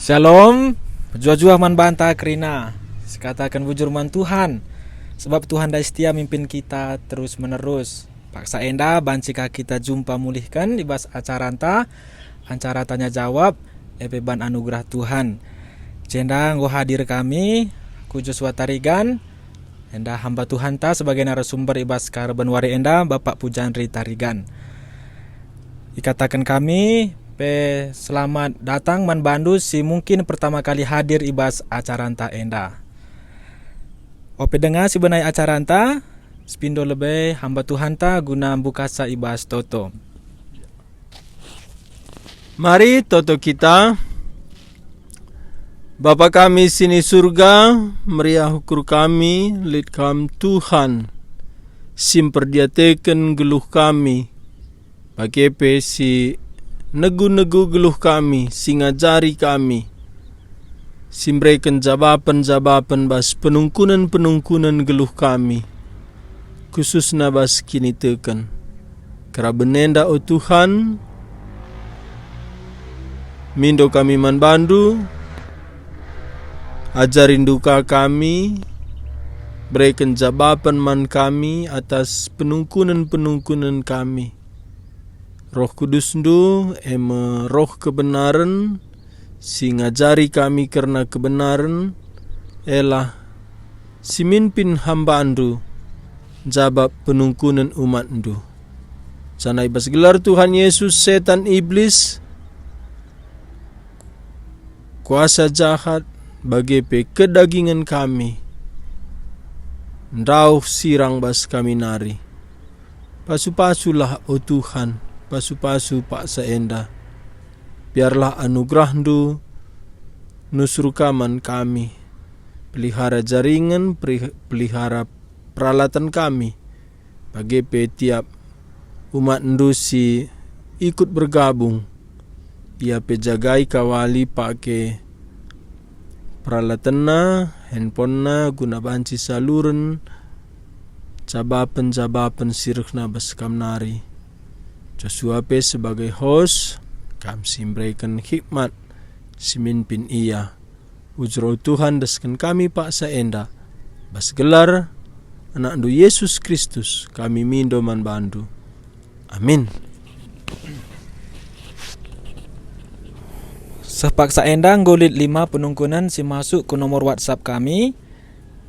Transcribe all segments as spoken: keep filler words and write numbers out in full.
Shalom, juah-juah man banta kerina. Sikataken bujur man Tuhan, sebab Tuhan ndai setia mimpin kita terus-menerus. Paksa enda banci ka kita jumpa mulihken i bas acaranta, acara tanya jawab, e pe ban anugerah Tuhan. Jenda enggo hadir kami, ku Joshua Tarigan, enda hamba Tuhanta sebagai narasumber i bas kareben wari enda, Bapak Pujandri Tarigan. Ikataken kami pe selamat datang man bandu si mungkin pertama kali hadir i bas acaranta enda. Ope denga si benai acaranta, sepindo lebe hamba Tuhanta guna mbukasa i bas toto. Mari toto kita. Bapa kami si ni Surga, meriah ukur kami, lit Kam Tuhan, si mperdiateken geluh kami, bage pe si negu-negu geluh kami, si ngajari kami, si mbereken jabapen-jabapen bas penungkunen-penungkunen geluh kami, khususna bas kiniteken. Keraben enda, o Tuhan, mindo kami man bandu, ajarindu ka kami, bereken jabapen man kami atas penungkunen-penungkunen kami. Roh Kudusndu, e me Roh kebenaren, si ngajari kami kerna kebenaren, elah si mimpin hambandu, jabap penungkunen umatndu. Janah i bas gelar Tuhan Yesus, setan iblis, kuasa jahat, bage pe kedagingen kami, ndauh sirang bas kami nari. Pasu-pasulah, o Tuhan, pasu-pasu paksa enda. Biarlah anugerahNdu nusur ka man kami. Pelihara jaringan, perih-, pelihara peralatan kami, bage pe tiap umatNdu si ikut bergabung. Ia pe jagai, kawali, pake peralatenna, handphonena, guna banci saluren jabapen-jabapen si rehna bas Kam nari. Joshua pe sebagai host, Kam si mbereken hikmat si mimpin ia. Bujur, o Tuhan, desken kami paksa enda, bas gelar AnakNdu Yesus Kristus kami mindo man bandu. Amin. Seh paksa enda enggo lit lima penungkunen si masuk ku nomor WhatsApp kami.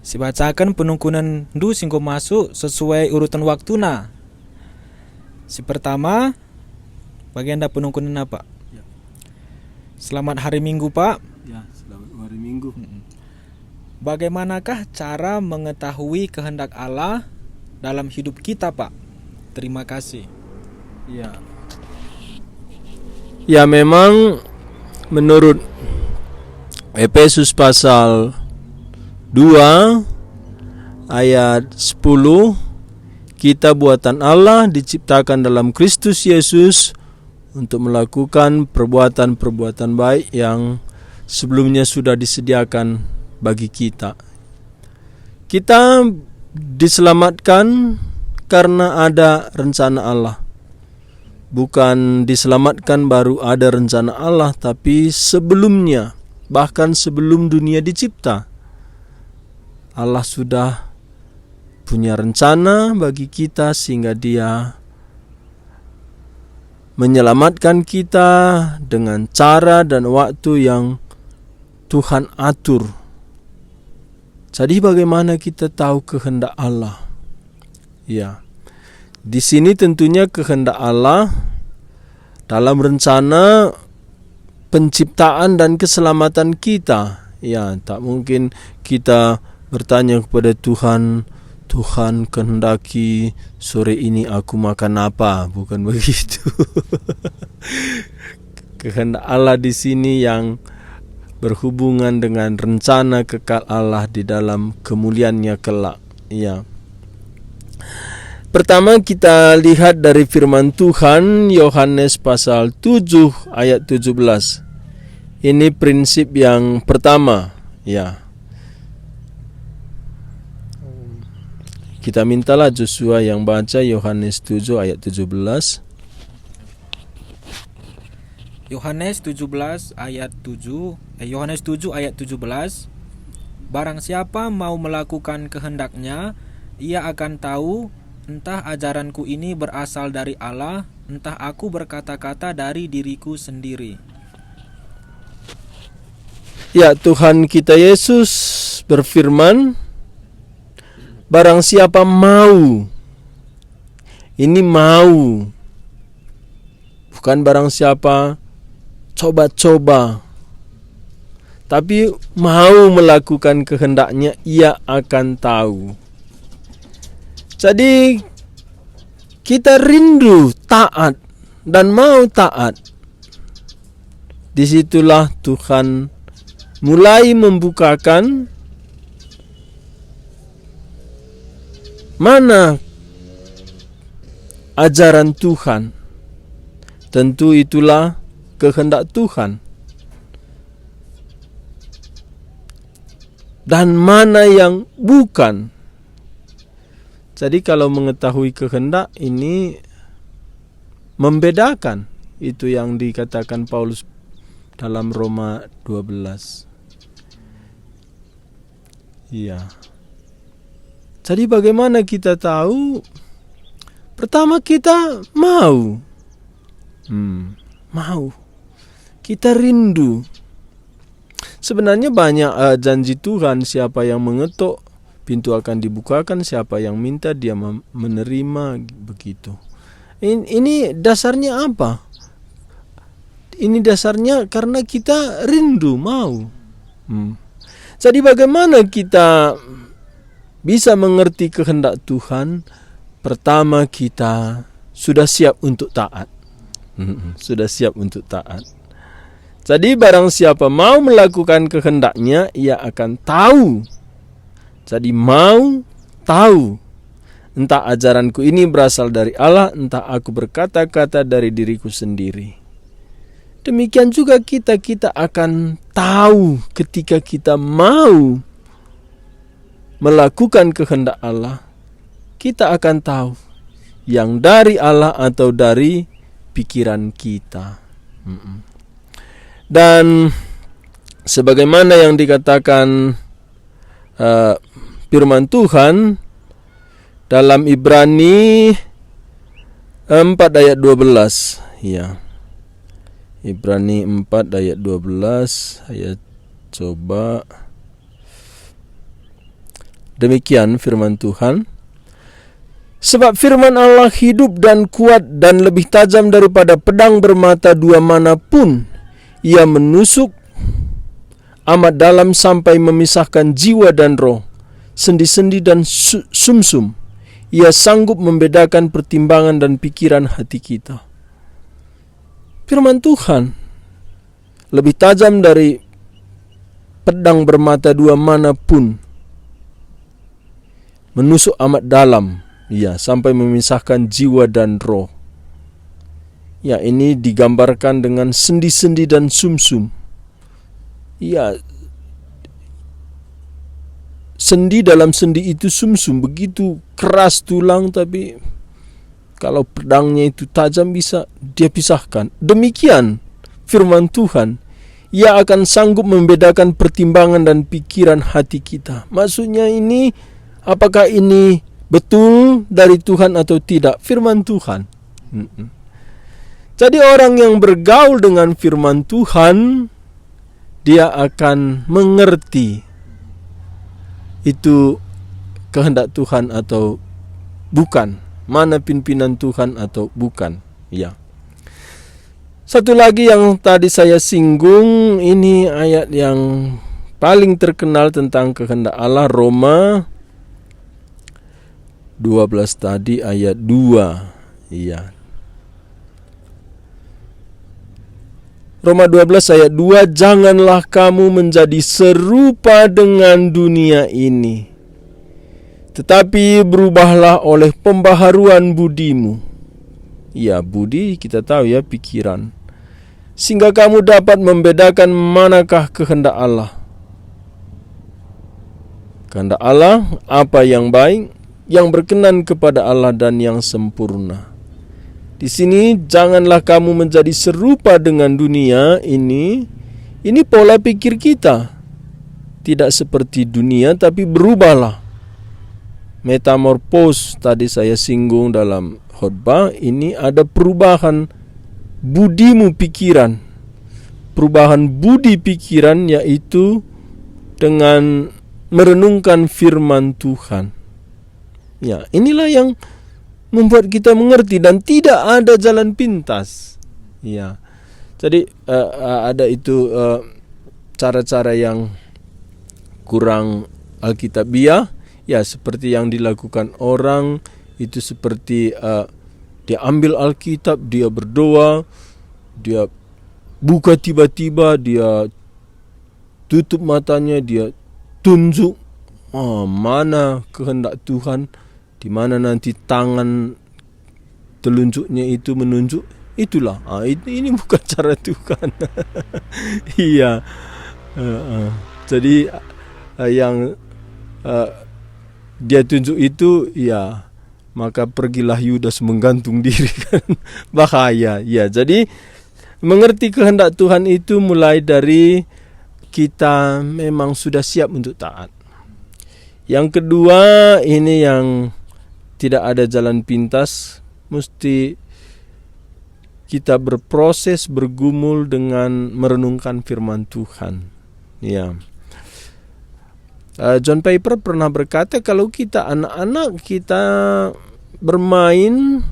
Sibacaken penungkunenndu si enggo masuk sesuai urutan waktuna. Si pertama, bagenda penungkunenna, Pak. Ya. Selamat hari Minggu, Pak. Ya, selamat hari Minggu. Mm-mm. Bagaimanakah cara mengetahui kehendak Allah dalam hidup kita, Pak? Terima kasih. Ya. Ya, memang menurut Epesus pasal dua ayat sepuluh, kita buatan Allah, diciptakan dalam Kristus Yesus untuk melakukan perbuatan-perbuatan baik yang sebelumnya sudah disediakan bagi kita. Kita diselamatkan karena ada rencana Allah. Bukan diselamatkan baru ada rencana Allah, tapi sebelumnya, bahkan sebelum dunia dicipta, Allah sudah punya rencana bagi kita, sehingga Dia menyelamatkan kita dengan cara dan waktu yang Tuhan atur. Jadi, bagaimana kita tahu kehendak Allah? Ya, di sini tentunya kehendak Allah dalam rencana penciptaan dan keselamatan kita. Ya, tak mungkin kita bertanya kepada Tuhan, "Tuhan, kehendaki sore ini aku makan apa?" Bukan begitu. Kehendak Allah di sini yang berhubungan dengan rencana kekal Allah di dalam kemuliaan-Nya kelak. Ya. Pertama, kita lihat dari firman Tuhan, Yohanes pasal tujuh ayat tujuh belas. Ini prinsip yang pertama, ya. Kita mintalah Joshua yang baca Yohanes tujuh ayat tujuh belas. Yohanes tujuh belas ayat tujuh, eh, Yohanes tujuh ayat tujuh belas, "Barang siapa mau melakukan kehendaknya, ia akan tahu entah ajaranku ini berasal dari Allah, entah aku berkata-kata dari diriku sendiri." Ya, Tuhan kita Yesus berfirman, "Barang siapa mau," ini mau, bukan barang siapa coba-coba, tapi mau melakukan kehendaknya, ia akan tahu. Jadi, kita rindu taat dan mau taat. Di situlah Tuhan mulai membukakan mana ajaran Tuhan. Tentu itulah kehendak Tuhan. Dan mana yang bukan. Jadi, kalau mengetahui kehendak ini membedakan itu yang dikatakan Paulus dalam Roma dua belas. Iya. Jadi, bagaimana kita tahu? Pertama, kita mau. Hmm, mau. Kita rindu. Sebenarnya banyak, eh, janji Tuhan, siapa yang mengetuk, pintu akan dibukakan, siapa yang minta, dia mem-, menerima, begitu. In-, ini dasarnya apa? Ini dasarnya karena kita rindu, mau. Hmm. Jadi, bagaimana kita bisa mengerti kehendak Tuhan? Pertama, kita sudah siap untuk taat. Mm-mm, sudah siap untuk taat. Jadi, barang siapa mau melakukan kehendaknya, ia akan tahu. Jadi, mau tahu, entah ajaranku ini berasal dari Allah, entah aku berkata-kata dari diriku sendiri. Demikian juga kita, kita akan tahu ketika kita mau melakukan kehendak Allah, kita akan tahu yang dari Allah atau dari pikiran kita. Mm-mm. Dan sebagaimana yang dikatakan, eh, firman Tuhan dalam Ibrani empat ayat dua belas, ya. Ibrani empat ayat dua belas, ayat, coba. Demikian firman Tuhan. Sebab firman Allah hidup dan kuat dan lebih tajam daripada pedang bermata dua mana pun. Ia menusuk amat dalam sampai memisahkan jiwa dan roh, sendi-sendi dan su-, sumsum. Ia sanggup membedakan pertimbangan dan pikiran hati kita. Firman Tuhan lebih tajam dari pedang bermata dua mana pun, menusuk amat dalam, ya, sampai memisahkan jiwa dan roh. Ya, ini digambarkan dengan sendi-sendi dan sumsum. Ya, sendi dalam sendi itu sumsum, begitu keras tulang, tapi kalau pedangnya itu tajam, bisa dia pisahkan. Demikian firman Tuhan. Ia akan sanggup membedakan pertimbangan dan pikiran hati kita. Maksudnya ini, apakah ini betul dari Tuhan atau tidak? Firman Tuhan. Mm-mm. Jadi, orang yang bergaul dengan firman Tuhan, dia akan mengerti itu kehendak Tuhan atau bukan, mana pimpinan Tuhan atau bukan. Ya. Satu lagi yang tadi saya singgung, ini ayat yang paling terkenal tentang kehendak Allah, Roma dua belas tadi ayat dua. Iya. Roma dua belas ayat dua, "Janganlah kamu menjadi serupa dengan dunia ini, tetapi berubahlah oleh pembaharuan budimu." Ya, budi kita tahu ya, pikiran. "Sehingga kamu dapat membedakan manakah kehendak Allah. Kehendak Allah, apa yang baik, yang berkenan kepada Allah dan yang sempurna." Di sini, "Janganlah kamu menjadi serupa dengan dunia ini." Ini pola pikir kita. Tidak seperti dunia, tapi berubahlah. Metamorfos tadi saya singgung dalam khotbah, ini ada perubahan budimu pikiran. Perubahan budi pikiran yaitu dengan merenungkan firman Tuhan. Ya, inilah yang membuat kita mengerti dan tidak ada jalan pintas. Ya. Jadi, eh, eh, ada itu, eh, cara-cara yang kurang Alkitabiah, ya, seperti yang dilakukan orang itu seperti, eh, dia ambil Alkitab, dia berdoa, dia buka tiba-tiba, dia tutup matanya, dia tunjuk, ah, mana kehendak Tuhan, di mana nanti tangan telunjuknya itu menunjuk, itulah. Ah, it-, ini bukan cara Tuhan. Iya. Heeh. Jadi, eh, yang, eh, dia tunjuk itu, ya, maka pergilah Yudas menggantung diri, kan. Bahaya. Ya, jadi mengerti kehendak Tuhan itu mulai dari kita memang sudah siap untuk taat. Yang kedua, ini yang tidak ada jalan pintas, mesti kita berproses, bergumul dengan merenungkan firman Tuhan. Ya. Eh, John Piper pernah berkata, "Kalau kita anak-anak, kita bermain,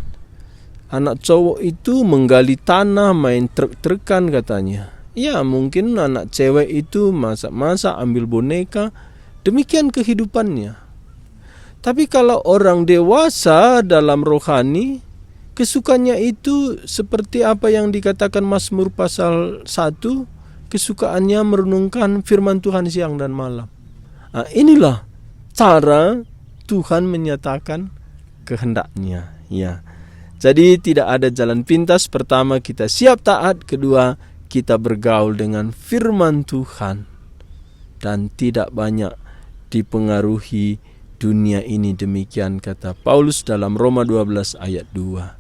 anak cowok itu menggali tanah, main trek-trekan," katanya. Ya, mungkin anak cewek itu masak-masak, ambil boneka. Demikian kehidupannya. Tapi kalau orang dewasa dalam rohani, kesukaannya itu seperti apa yang dikatakan Mazmur pasal satu, kesukaannya merenungkan firman Tuhan siang dan malam. Ah, inilah cara Tuhan menyatakan kehendak-Nya, ya. Jadi, tidak ada jalan pintas. Pertama, kita siap taat. Kedua, kita bergaul dengan firman Tuhan dan tidak banyak dipengaruhi dunia ini. Demikian kata Paulus dalam Roma dua belas ayat dua.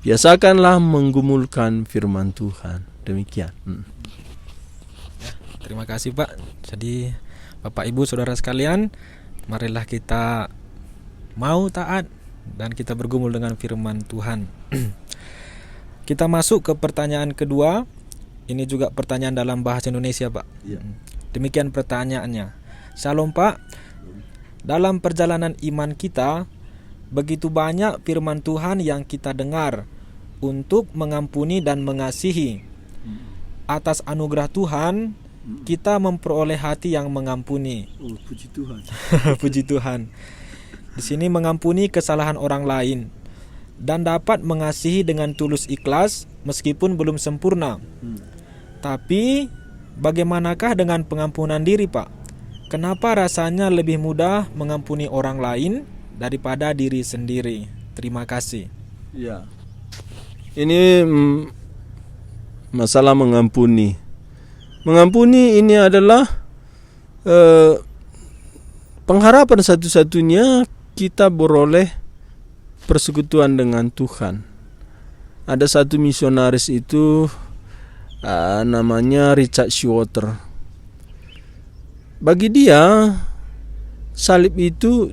"Biasakanlah menggumulkan firman Tuhan." Demikian. Hmm. Ya, terima kasih, Pak. Jadi, Bapak, Ibu, Saudara sekalian, marilah kita mau taat dan kita bergumul dengan firman Tuhan. Kita masuk ke pertanyaan kedua. Ini juga pertanyaan dalam bahasa Indonesia, Pak. Iya. Demikian pertanyaannya. Shalom, Pak. Dalam perjalanan iman kita, begitu banyak firman Tuhan yang kita dengar untuk mengampuni dan mengasihi. Hmm. Atas anugerah Tuhan, hmm, kita memperoleh hati yang mengampuni. Oh, puji Tuhan. Puji Tuhan. Di sini mengampuni kesalahan orang lain dan dapat mengasihi dengan tulus ikhlas meskipun belum sempurna. Hmm. Tapi, bagaimanakah dengan pengampunan diri, Pak? Kenapa rasanya lebih mudah mengampuni orang lain daripada diri sendiri? Terima kasih. Ya. Ini, mm, masalah mengampuni. Mengampuni ini adalah, eh, pengharapan satu-satunya kita beroleh persekutuan dengan Tuhan. Ada satu misionaris itu, eh, namanya Richard Schroeder. Bagi dia, salib itu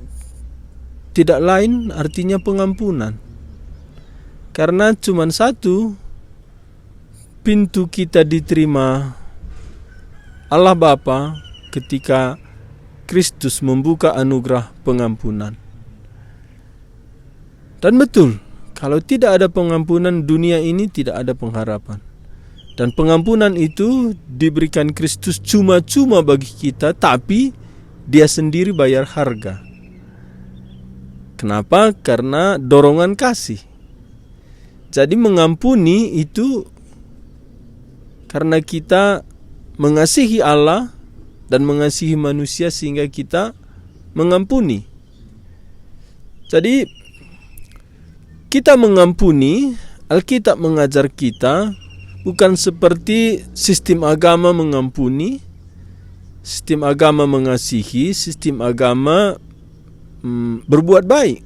tidak lain artinya pengampunan. Karena cuman satu pintu kita diterima Allah Bapa ketika Kristus membuka anugerah pengampunan. Dan betul, kalau tidak ada pengampunan, dunia ini tidak ada pengharapan. Dan pengampunan itu diberikan Kristus cuma-cuma bagi kita, tapi Dia sendiri bayar harga. Kenapa? Karena dorongan kasih. Jadi, mengampuni itu karena kita mengasihi Allah dan mengasihi manusia, sehingga kita mengampuni. Jadi, kita mengampuni, Alkitab mengajar kita, bukan seperti sistem agama mengampuni, sistem agama mengasihi, sistem agama, mm, berbuat baik.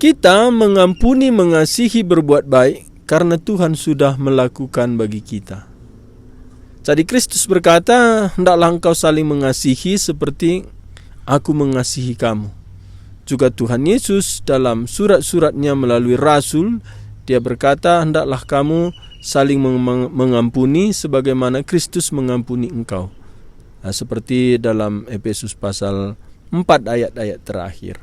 Kita mengampuni, mengasihi, berbuat baik karena Tuhan sudah melakukan bagi kita. Jadi Kristus berkata, "Hendaklah engkau saling mengasihi seperti Aku mengasihi kamu." Juga Tuhan Yesus dalam surat-suratnya melalui rasul, Dia berkata, "Hendaklah kamu saling meng-, meng-, mengampuni sebagaimana Kristus mengampuni engkau." Nah, seperti dalam Efesus pasal empat ayat-ayat terakhir.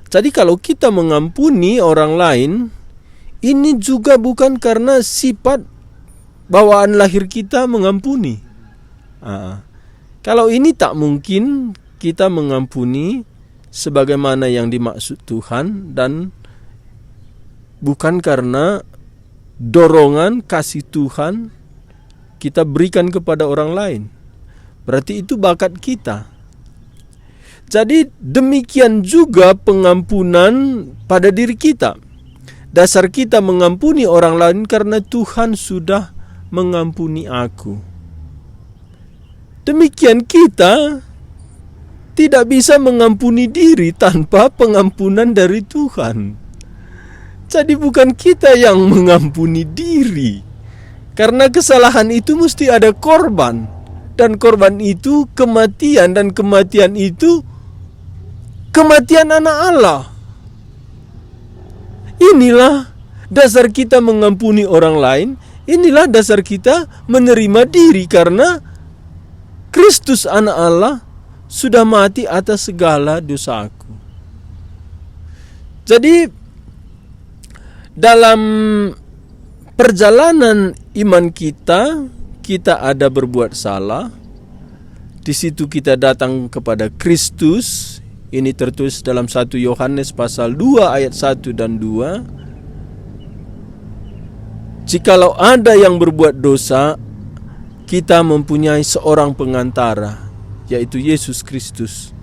Jadi kalau kita mengampuni orang lain, ini juga bukan karena sifat bawaan lahir kita mengampuni. Ah, kalau ini tak mungkin kita mengampuni sebagaimana yang dimaksud Tuhan dan bukan karena dorongan kasih Tuhan kita berikan kepada orang lain. Berarti itu bakat kita. Jadi demikian juga pengampunan pada diri kita. Dasar kita mengampuni orang lain karena Tuhan sudah mengampuni aku. Demikian kita tidak bisa mengampuni diri tanpa pengampunan dari Tuhan. Jadi bukan kita yang mengampuni diri. Karena kesalahan itu mesti ada korban. Dan korban itu kematian, dan kematian itu kematian anak Allah. Inilah dasar kita mengampuni orang lain. Inilah dasar kita menerima diri karena Kristus anak Allah sudah mati atas segala dosaku. Jadi, dalam perjalanan iman kita, kita ada berbuat salah, di situ kita datang kepada Kristus. Ini tertulis dalam satu Yohanes pasal dua ayat satu dan dua. Jikalau ada yang berbuat dosa, kita mempunyai seorang pengantara, yaitu Yesus Kristus,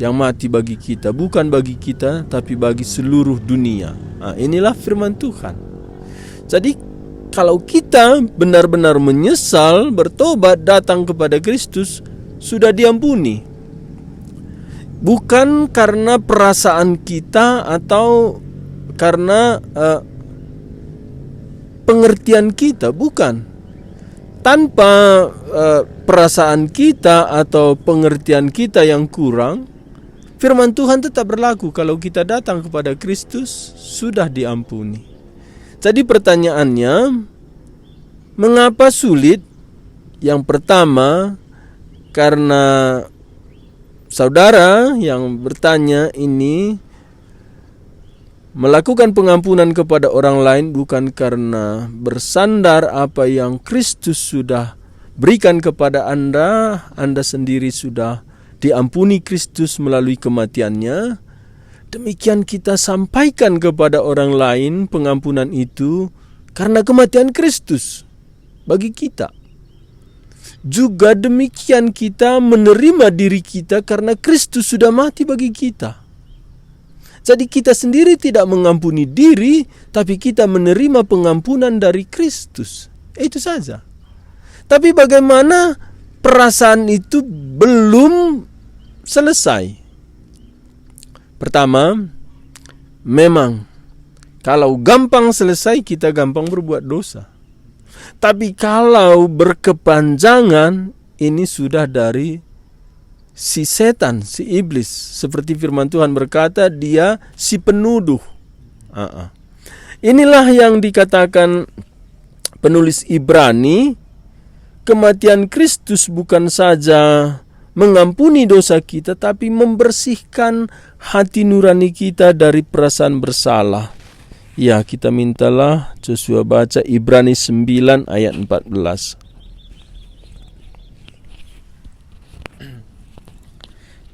yang mati bagi kita, bukan bagi kita, tapi bagi seluruh dunia. Nah, inilah firman Tuhan. Jadi, kalau kita benar-benar menyesal, bertobat, datang kepada Kristus, sudah diampuni. Bukan karena perasaan kita atau karena, eh, pengertian kita, bukan. Tanpa, eh, perasaan kita atau pengertian kita yang kurang, firman Tuhan tetap berlaku. Kalau kita datang kepada Kristus, sudah diampuni. Jadi pertanyaannya, mengapa sulit? Yang pertama, karena saudara yang bertanya ini melakukan pengampunan kepada orang lain bukan karena bersandar apa yang Kristus sudah berikan kepada Anda, Anda sendiri sudah diampuni Kristus melalui kematiannya. Demikian kita sampaikan kepada orang lain pengampunan itu karena kematian Kristus bagi kita. Juga demikian kita menerima diri kita karena Kristus sudah mati bagi kita. Jadi kita sendiri tidak mengampuni diri, tapi kita menerima pengampunan dari Kristus. Itu saja. Tapi bagaimana perasaan itu belum selesai? Pertama, memang kalau gampang selesai, kita gampang berbuat dosa. Tapi kalau berkepanjangan, ini sudah dari si setan, si iblis. Seperti firman Tuhan berkata, dia si penuduh. Aa. Inilah yang dikatakan penulis Ibrani, kematian Kristus bukan saja mengampuni dosa kita, tapi membersihkan hati nurani kita dari perasaan bersalah. Ya, kita mintalah Joshua baca Ibrani sembilan ayat empat belas.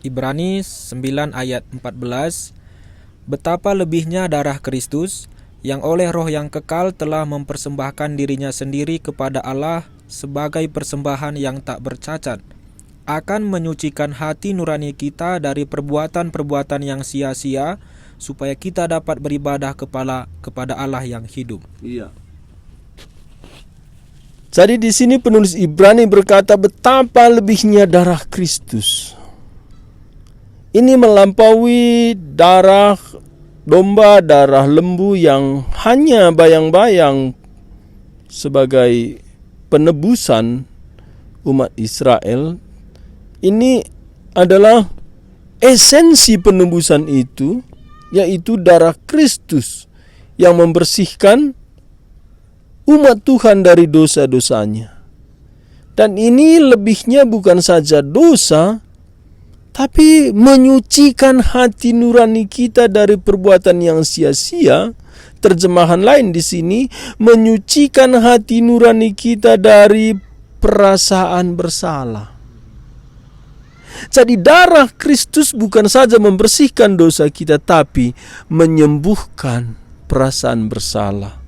Ibrani sembilan ayat empat belas, "Betapa lebihnya darah Kristus, yang oleh Roh yang kekal telah mempersembahkan dirinya sendiri kepada Allah sebagai persembahan yang tak bercacat, akan menyucikan hati nurani kita dari perbuatan-perbuatan yang sia-sia, supaya kita dapat beribadah kepala kepada Allah yang hidup." Iya. Jadi di sini penulis Ibrani berkata, betapa lebihnya darah Kristus. Ini melampaui darah domba, darah lembu yang hanya bayang-bayang sebagai penebusan umat Israel. Ini adalah esensi penebusan itu, yaitu darah Kristus yang membersihkan umat Tuhan dari dosa-dosanya. Dan ini lebihnya bukan saja dosa, tapi menyucikan hati nurani kita dari perbuatan yang sia-sia. Terjemahan lain di sini, menyucikan hati nurani kita dari perasaan bersalah. Jadi, darah Kristus bukan saja membersihkan dosa kita, tapi menyembuhkan perasaan bersalah,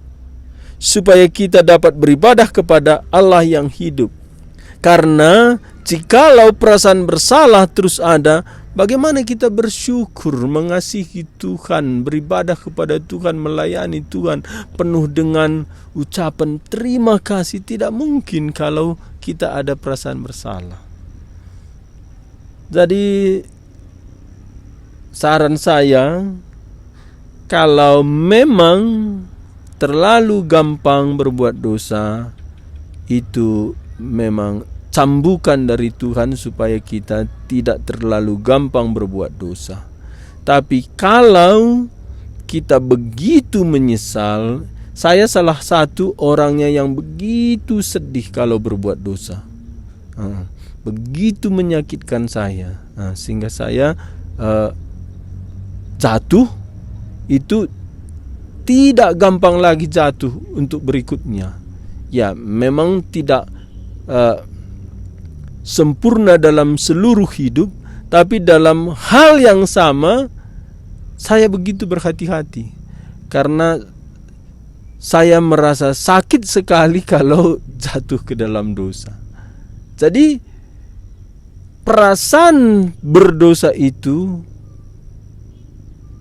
supaya kita dapat beribadah kepada Allah yang hidup. Karena jikalau perasaan bersalah terus ada, bagaimana kita bersyukur, mengasihi Tuhan, beribadah kepada Tuhan, melayani Tuhan penuh dengan ucapan terima kasih? Tidak mungkin kalau kita ada perasaan bersalah. Jadi, saran saya, kalau memang terlalu gampang berbuat dosa, itu memang cambukan dari Tuhan supaya kita tidak terlalu gampang berbuat dosa. Tapi kalau kita begitu menyesal, saya salah satu orangnya yang begitu sedih kalau berbuat dosa. Ah, begitu menyakitkan saya. Ah, sehingga saya, eh, jatuh itu tidak gampang lagi jatuh untuk berikutnya. Ya, memang tidak, eh, sempurna dalam seluruh hidup, tapi dalam hal yang sama saya begitu berhati-hati. Karena saya merasa sakit sekali kalau jatuh ke dalam dosa. Jadi, perasaan berdosa itu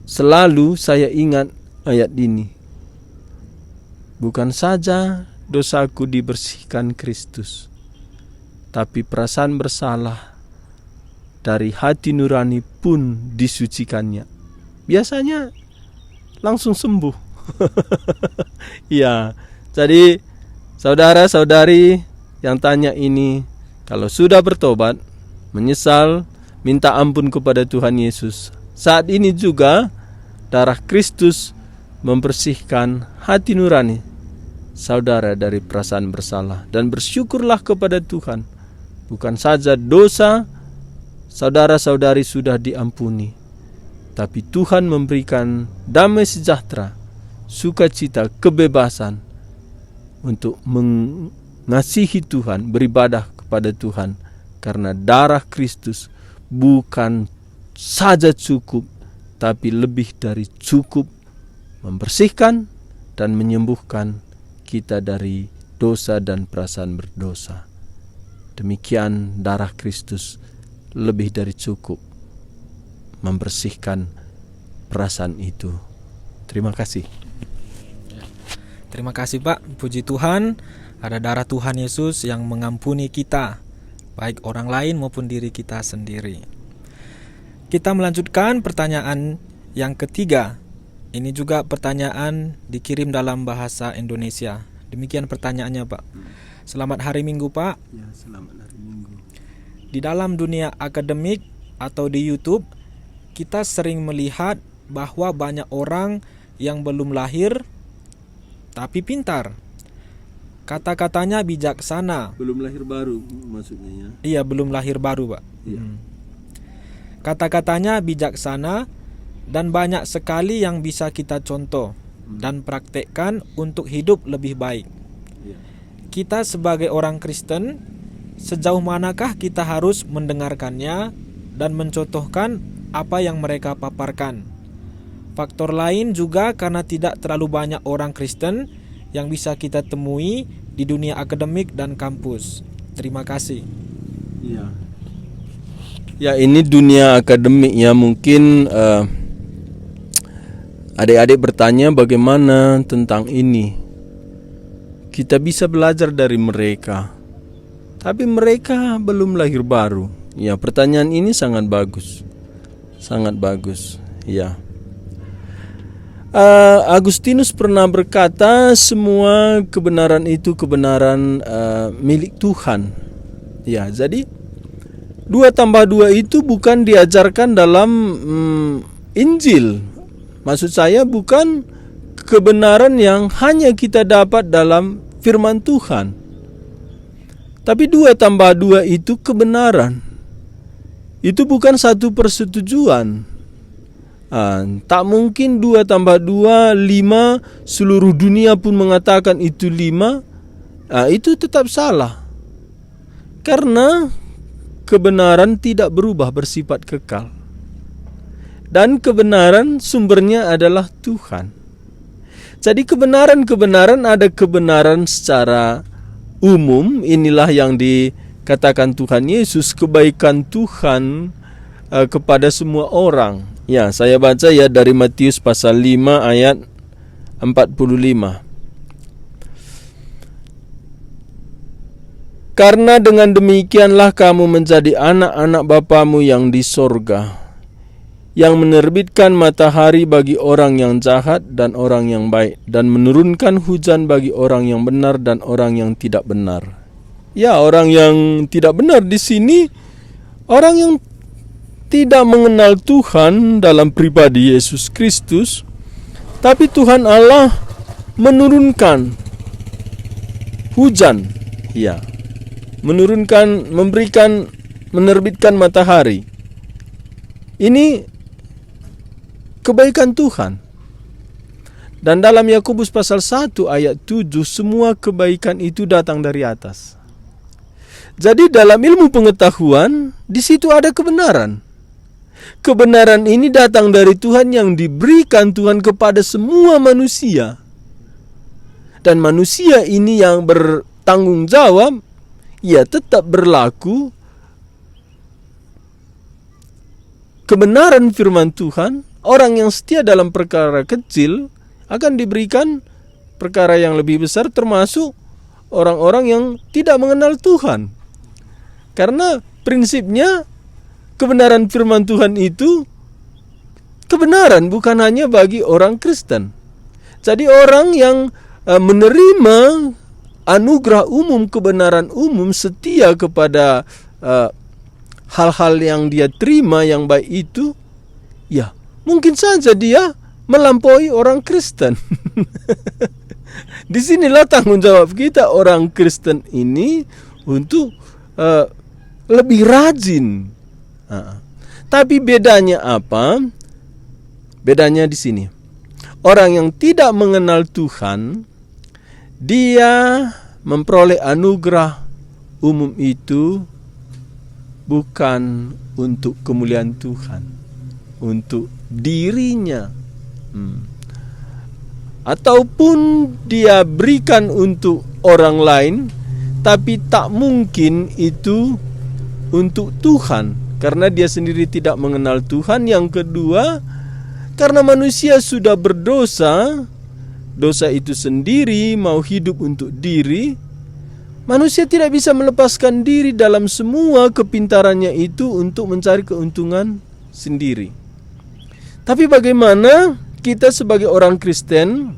selalu saya ingat ayat ini. Bukan saja dosaku dibersihkan Kristus, tapi perasaan bersalah dari hati nurani pun disucikannya. Biasanya langsung sembuh. Ya, jadi saudara-saudari yang tanya ini, kalau sudah bertobat, menyesal, minta ampun kepada Tuhan Yesus. Saat ini juga darah Kristus membersihkan hati nurani saudara dari perasaan bersalah. Dan bersyukurlah kepada Tuhan. Bukan saja dosa saudara-saudari sudah diampuni, tapi Tuhan memberikan damai sejahtera, sukacita, kebebasan untuk mengasihi Tuhan, beribadah kepada Tuhan, karena darah Kristus bukan saja cukup, tapi lebih dari cukup membersihkan dan menyembuhkan kita dari dosa dan perasaan berdosa. Demikian darah Kristus lebih dari cukup membersihkan perasaan itu. Terima kasih. Terima kasih, Pak. Puji Tuhan, ada darah Tuhan Yesus yang mengampuni kita, baik orang lain maupun diri kita sendiri. Kita melanjutkan pertanyaan yang ketiga. Ini juga pertanyaan dikirim dalam bahasa Indonesia. Demikian pertanyaannya, Pak. Selamat hari Minggu, Pak. Ya, selamat hari Minggu. Di dalam dunia akademik atau di YouTube, kita sering melihat bahwa banyak orang yang belum lahir tapi pintar. Kata-katanya bijaksana. Belum lahir baru, maksudnya, ya? Iya, belum lahir baru, Pak. Iya. Hmm. Kata-katanya bijaksana dan banyak sekali yang bisa kita contoh dan praktekkan untuk hidup lebih baik. Iya. Kita sebagai orang Kristen, sejauh manakah kita harus mendengarkannya dan mencontohkan apa yang mereka paparkan? Faktor lain juga karena tidak terlalu banyak orang Kristen yang bisa kita temui di dunia akademik dan kampus. Terima kasih. Ya. Ya, ini dunia akademik, ya, mungkin, eh, adik-adik bertanya bagaimana tentang ini. Kita bisa belajar dari mereka. Tapi mereka belum lahir baru. Ya, pertanyaan ini sangat bagus. Sangat bagus. Ya. Eh, Agustinus pernah berkata, "Semua kebenaran itu kebenaran, eh, milik Tuhan." Ya, jadi dua tambah dua itu bukan diajarkan dalam, mm, Injil. Maksud saya, bukan kebenaran yang hanya kita dapat dalam firman Tuhan. Tapi dua tambah dua itu kebenaran. Itu bukan satu persetujuan. Ah, tak mungkin dua tambah dua, lima, seluruh dunia pun mengatakan itu lima. Ah, itu tetap salah. Karena kebenaran tidak berubah, bersifat kekal. Dan kebenaran sumbernya adalah Tuhan. Jadi kebenaran-kebenaran, ada kebenaran secara umum, inilah yang dikatakan Tuhan Yesus, kebaikan Tuhan, eh, kepada semua orang. Ya, saya baca ya dari Matius pasal lima ayat empat puluh lima. "Karena dengan demikianlah kamu menjadi anak-anak Bapamu yang di sorga, yang menerbitkan matahari bagi orang yang jahat dan orang yang baik, dan menurunkan hujan bagi orang yang benar dan orang yang tidak benar." Ya, orang yang tidak benar di sini orang yang tidak mengenal Tuhan dalam pribadi Yesus Kristus, tapi Tuhan Allah menurunkan hujan, ya, menurunkan, memberikan, menerbitkan matahari. Ini kebaikan Tuhan. Dan dalam Yakobus pasal satu ayat tujuh, semua kebaikan itu datang dari atas. Jadi dalam ilmu pengetahuan, di situ ada kebenaran. Kebenaran ini datang dari Tuhan yang diberikan Tuhan kepada semua manusia. Dan manusia ini yang bertanggung jawab, ia tetap berlaku kebenaran firman Tuhan. Orang yang setia dalam perkara kecil akan diberikan perkara yang lebih besar, termasuk orang-orang yang tidak mengenal Tuhan. Karena prinsipnya, kebenaran firman Tuhan itu kebenaran bukan hanya bagi orang Kristen. Jadi orang yang, eh, menerima anugerah umum, kebenaran umum, setia kepada, eh, hal-hal yang dia terima yang baik itu, ya, mungkin saja dia melampaui orang Kristen. Di sinilah tanggung jawab kita orang Kristen ini untuk, eh, lebih rajin. Ah. Tapi bedanya apa? Bedanya di sini. Orang yang tidak mengenal Tuhan, dia memperoleh anugerah umum itu bukan untuk kemuliaan Tuhan, untuk dirinya. Hmm. Ataupun dia berikan untuk orang lain, tapi tak mungkin itu untuk Tuhan, karena dia sendiri tidak mengenal Tuhan. Yang kedua, karena manusia sudah berdosa, dosa itu sendiri mau hidup untuk diri, manusia tidak bisa melepaskan diri dalam semua kepintarannya itu untuk mencari keuntungan sendiri. Tapi bagaimana kita sebagai orang Kristen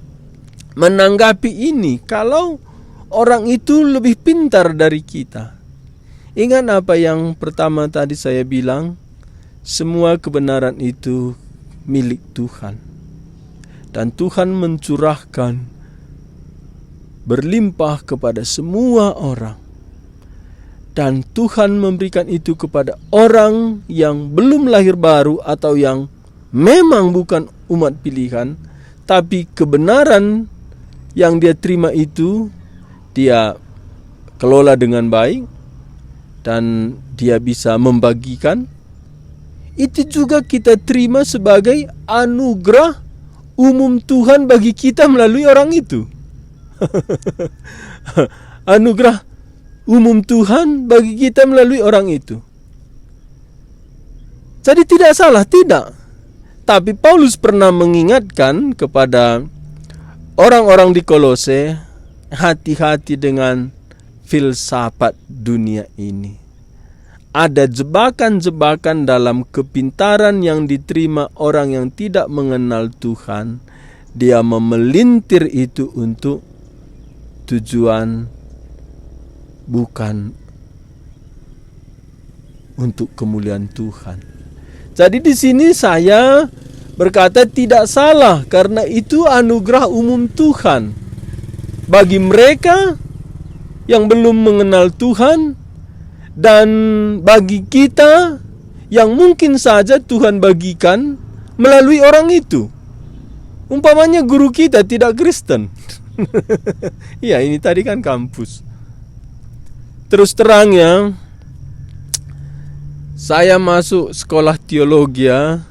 menanggapi ini kalau orang itu lebih pintar dari kita? Ingat apa yang pertama tadi saya bilang, semua kebenaran itu milik Tuhan. Dan Tuhan mencurahkan berlimpah kepada semua orang. Dan Tuhan memberikan itu kepada orang yang belum lahir baru atau yang memang bukan umat pilihan, tapi kebenaran yang dia terima itu dia kelola dengan baik dan dia bisa membagikan. Itu juga kita terima sebagai anugerah umum Tuhan bagi kita melalui orang itu. Anugerah umum Tuhan bagi kita melalui orang itu. Jadi tidak salah, tidak. Tapi Paulus pernah mengingatkan kepada orang-orang di Kolose, hati-hati dengan filsafat dunia ini. ada jebakan-jebakan dalam kepintaran yang diterima orang yang tidak mengenal Tuhan. Dia memelintir itu untuk tujuan bukan untuk kemuliaan Tuhan. Jadi di sini saya berkata tidak salah karena itu anugerah umum Tuhan. Bagi mereka yang belum mengenal Tuhan dan bagi kita yang mungkin saja Tuhan bagikan melalui orang itu. Umpamanya guru kita tidak Kristen. Ya, ini tadi kan kampus. Terus terang ya, saya masuk sekolah teologi ya,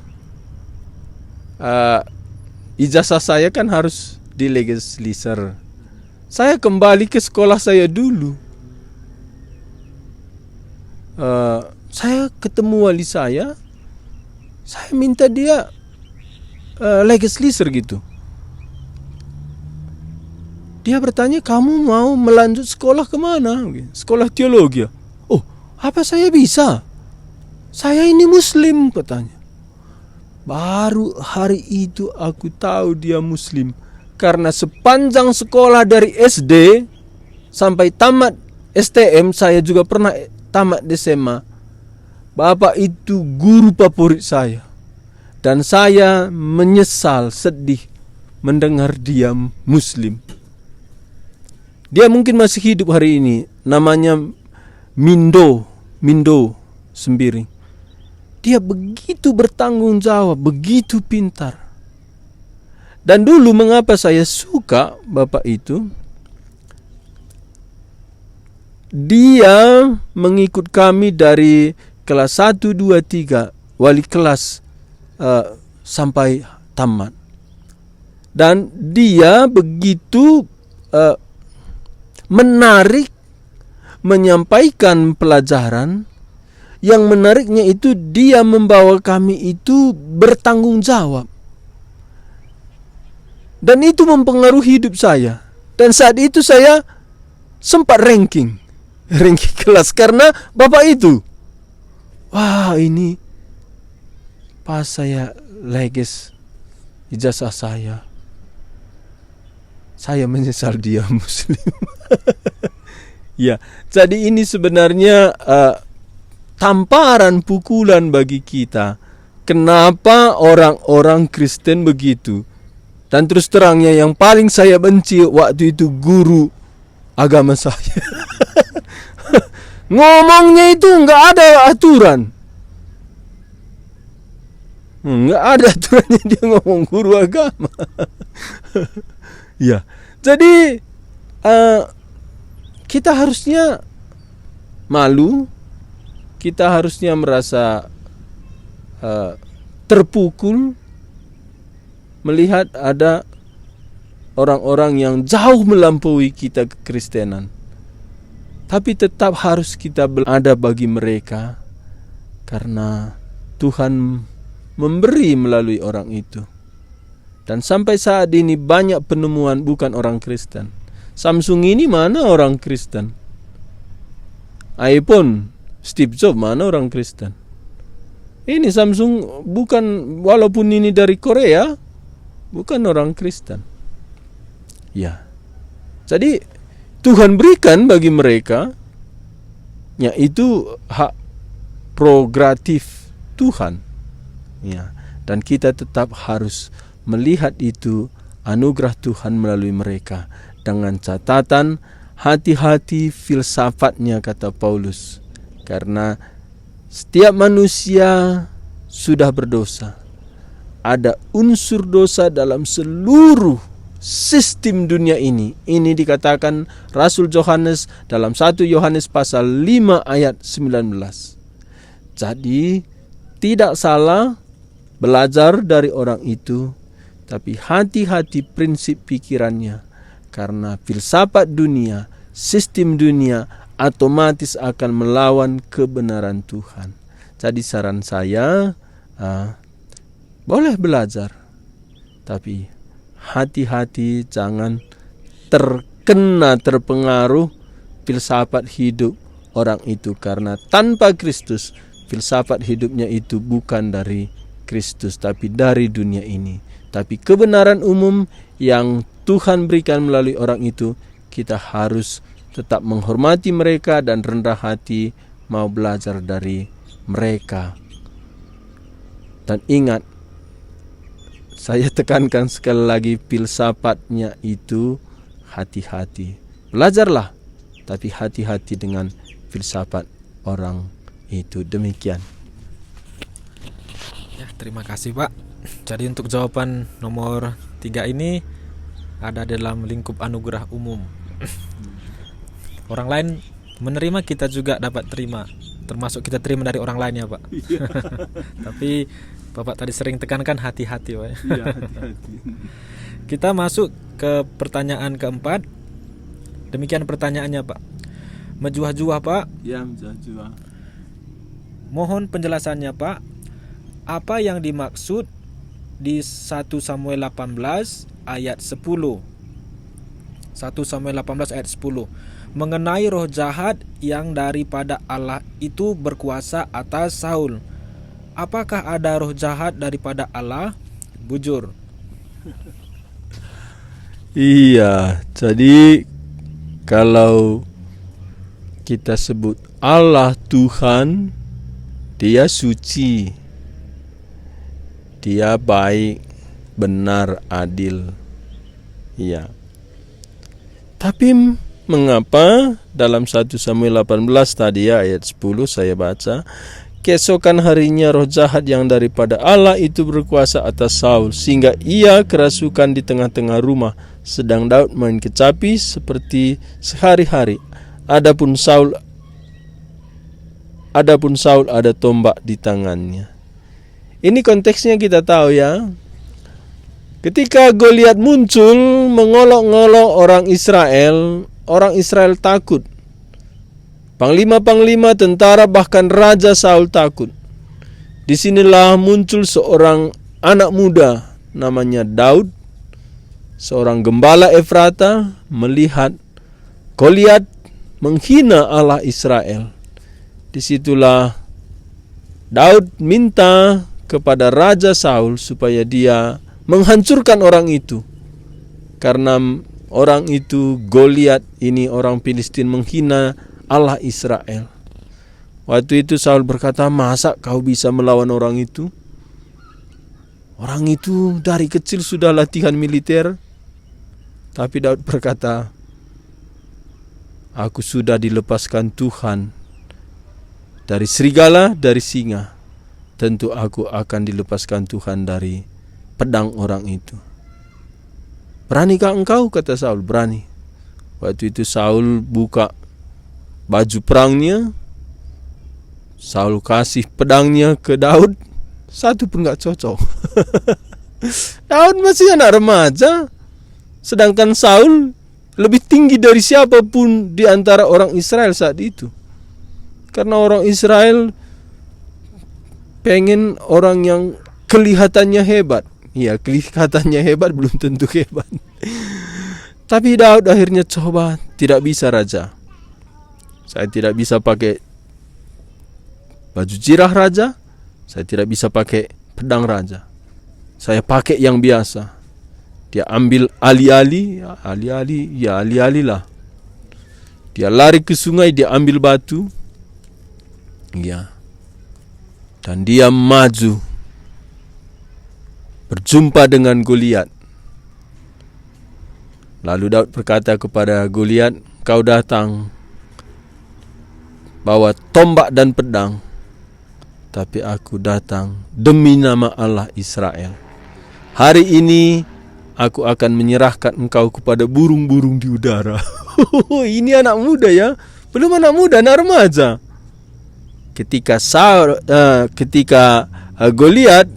eh, ijazah saya kan harus di legisliser. Saya kembali ke sekolah saya dulu. Eh, saya ketemu wali saya, saya minta dia, eh, legisliser gitu. Dia bertanya, "Kamu mau melanjut sekolah kemana?" Sekolah teologi. "Oh, apa saya bisa? Saya ini muslim," katanya. Baru hari itu aku tahu dia muslim. Karena sepanjang sekolah dari S D sampai tamat S T M, saya juga pernah tamat S M A. Bapak itu guru favorit saya. Dan saya menyesal, sedih mendengar dia muslim. Dia mungkin masih hidup hari ini, namanya Mindo, Mindo Sembiring. Dia begitu bertanggung jawab, begitu pintar. Dan dulu mengapa saya suka bapak itu? Dia mengikut kami dari kelas satu, dua, tiga, wali kelas, eh, sampai tamat. Dan dia begitu, eh, menarik menyampaikan pelajaran. Yang menariknya itu, dia membawa kami itu bertanggung jawab. Dan itu mempengaruhi hidup saya. Dan saat itu saya sempat ranking. Ranking kelas karena bapak itu. Wah, ini pas saya leges ijazah saya. Saya menyesal dia muslim. Ya, jadi ini sebenarnya, eh, tamparan pukulan bagi kita. Kenapa orang-orang Kristen begitu? Dan terus terangnya, yang paling saya benci waktu itu guru agama saya. Ngomongnya itu nggak ada aturan. Nggak ada aturannya dia ngomong, guru agama. Ya, jadi, eh, kita harusnya malu, kita harusnya merasa, eh, terpukul melihat ada orang-orang yang jauh melampaui kita kekristenan. Tapi tetap harus kita berada bagi mereka, karena Tuhan memberi melalui orang itu. Dan sampai saat ini banyak penemuan bukan orang Kristen. Samsung ini mana orang Kristen? iPhone, Steve Jobs mana orang Kristen? Ini Samsung bukan, walaupun ini dari Korea, bukan orang Kristen. Ya. Jadi, Tuhan berikan bagi mereka, ya, itu hak prerogatif Tuhan. Ya, dan kita tetap harus melihat itu anugerah Tuhan melalui mereka, dengan catatan hati-hati filsafatnya, kata Paulus. Karena setiap manusia sudah berdosa. Ada unsur dosa dalam seluruh sistem dunia ini. Ini dikatakan Rasul Yohanes dalam satu Yohanes pasal lima ayat sembilan belas. Jadi, tidak salah belajar dari orang itu, tapi hati-hati prinsip pikirannya, karena filsafat dunia, sistem dunia, otomatis akan melawan kebenaran Tuhan. Jadi saran saya, ah, boleh belajar, tapi hati-hati jangan terkena, terpengaruh filsafat hidup orang itu, karena tanpa Kristus, filsafat hidupnya itu bukan dari Kristus, tapi dari dunia ini. Tapi kebenaran umum yang Tuhan berikan melalui orang itu, kita harus tetap menghormati mereka dan rendah hati mau belajar dari mereka. Dan ingat, saya tekankan sekali lagi, filsafatnya itu hati-hati. Belajarlah, tapi hati-hati dengan filsafat orang itu. Demikian. Ya, terima kasih, Pak. Jadi, untuk jawaban nomor tiga ini ada dalam lingkup anugerah umum. Orang lain menerima, kita juga dapat terima. Termasuk kita terima dari orang lain, ya, Pak. Iya. Tapi Bapak tadi sering tekankan hati-hati, Pak. Iya, hati-hati. Kita masuk ke pertanyaan keempat. Demikian pertanyaannya, Pak. Mejuah-juah, Pak. Ya, mejuah-juah. Mohon penjelasannya, Pak. Apa yang dimaksud di satu Samuel delapan belas ayat sepuluh? Satu Samuel delapan belas ayat sepuluh. Mengenai roh jahat yang daripada Allah itu berkuasa atas Saul. Apakah ada roh jahat daripada Allah? Bujur. Iya, jadi kalau kita sebut Allah Tuhan, Dia suci, Dia baik, benar, adil. Iya. Tapi m-, mengapa dalam satu Samuel delapan belas tadi, ya, ayat sepuluh saya baca, keesokan harinya roh jahat yang daripada Allah itu berkuasa atas Saul, sehingga ia kerasukan di tengah-tengah rumah, sedang Daud main kecapi seperti sehari-hari. Adapun Saul, adapun Saul ada tombak di tangannya. Ini konteksnya kita tahu, ya. Ketika Goliat muncul mengolok-ngolok orang Israel, orang Israel takut. Panglima-panglima tentara, bahkan Raja Saul takut. Di sinilah muncul seorang anak muda namanya Daud, seorang gembala Efrata, melihat Goliat menghina Allah Israel. Di situlah Daud minta kepada Raja Saul supaya dia menghancurkan orang itu. Karena orang itu, Goliat ini, orang Filistin, menghina Allah Israel. Waktu itu Saul berkata, "Masa kau bisa melawan orang itu? Orang itu dari kecil sudah latihan militer." Tapi Daud berkata, "Aku sudah dilepaskan Tuhan dari serigala, dari singa. Tentu aku akan dilepaskan Tuhan dari pedang orang itu." "Beranikah engkau?" kata Saul. "Berani." Waktu itu Saul buka baju perangnya, Saul kasih pedangnya ke Daud, satu pun nggak cocok. Daud masih anak remaja, sedangkan Saul lebih tinggi dari siapapun di antara orang Israel saat itu. Karena orang Israel pengen orang yang kelihatannya hebat. Ya, kelihatannya hebat belum tentu hebat. Tapi Daud akhirnya coba, "Tidak bisa, Raja. Saya tidak bisa pakai baju jirah Raja, saya tidak bisa pakai pedang Raja. Saya pakai yang biasa." Dia ambil ali-ali, ya, ali-ali, ya, ali-alilah. Dia lari ke sungai, dia ambil batu. Ya. Dan dia maju berjumpa dengan Goliat. Lalu Daud berkata kepada Goliat, "Kau datang bawa tombak dan pedang, tapi aku datang demi nama Allah Israel. Hari ini aku akan menyerahkan engkau kepada burung-burung di udara." Ini anak muda, ya, belum anak muda, anak remaja. Ketika Saul, eh, ketika, eh, Goliat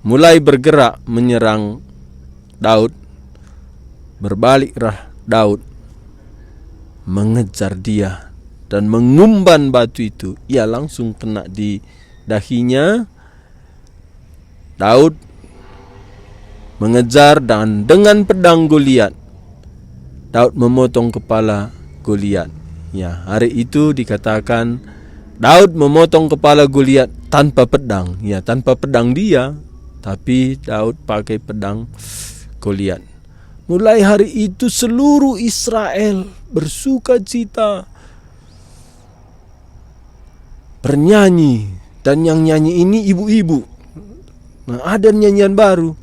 mulai bergerak menyerang Daud, berbaliklah Daud mengejar dia dan mengumban batu itu. Ia langsung kena di dahinya. Daud mengejar dan dengan pedang Goliat, Daud memotong kepala Goliat. Ya, hari itu dikatakan Daud memotong kepala Goliat tanpa pedang. Ya, tanpa pedang dia, tapi Daud pakai pedang Goliat. Mulai hari itu seluruh Israel bersuka cita, bernyanyi, dan yang nyanyi ini ibu-ibu. Nah, ada nyanyian baru.